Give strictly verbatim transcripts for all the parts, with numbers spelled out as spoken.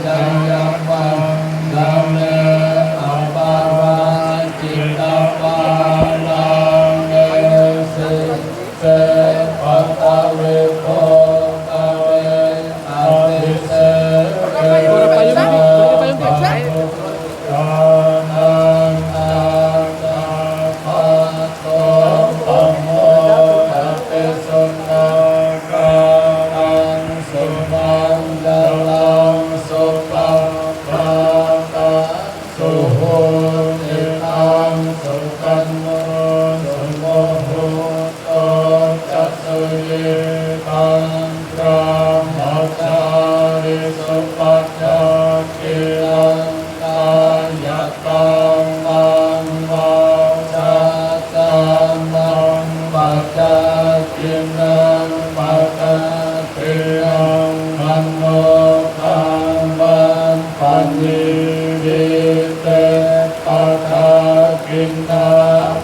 jayamaṅgale, aparājitapallaṅke, sīse paṭhavipokkhare, abhiseke sabbabuddhānaṃ, aggappatto pamodati. Sunakkhattaṃ sumaṅgalaṃ, supabhātaṃ suhuṭṭhitaṃ, sukhaṇo sumuhutto ca, suyiṭṭhaṃ brahmacārisu, padakkhiṇaṃ kāyakammaṃ, vācākammaṃ padakkhiṇaṃ, padakkhiṇaṃ manokammaṃ, paṇidhī te padakkhiṇā,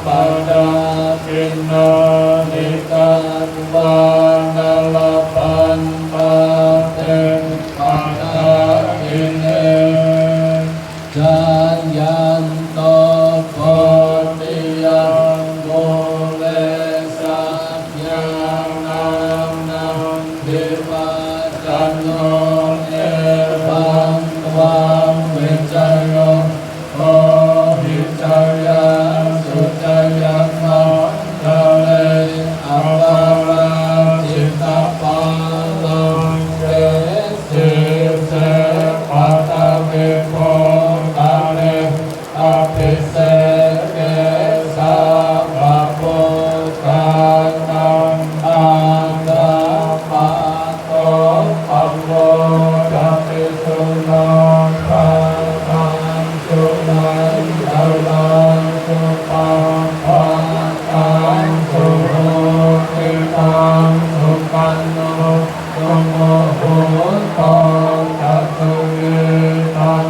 padakkhiṇāni katvāna, labhantatthe padakkhiṇe. Jayanto bodhiyā mūle, sakyānaṃ nandivaḍḍhano, evaṃ tvaṃ vijayo hohi, jayassu jayamaṅgale, aparājitapallaṅke, sīse paṭhavipokkhare, abhiseke sabbabuddhānaṃ, aggappatto pamodati. Sunakkhattaṃ sumaṅgalaṃ, supabhātaṃ suhuṭṭhitaṃ, sukhaṇo sumuhutto ca, suyiṭṭhaṃ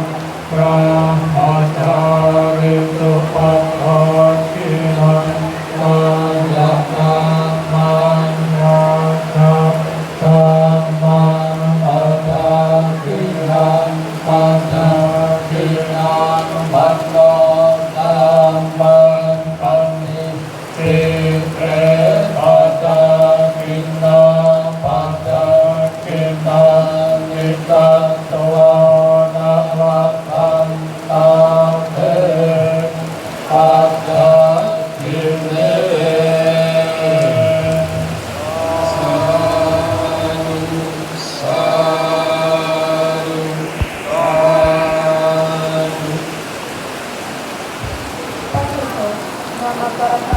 brahmacārisu, padakkhiṇaṃ kāyakammaṃ, vācākammaṃ padakkhiṇaṃ, padakkhiṇaṃ manokammaṃ, paṇi- dhī te padakkhiṇā, padakkhiṇāni katvāna, labhantatthe padakkhiṇe. Sādhu, sādhu, sādhu.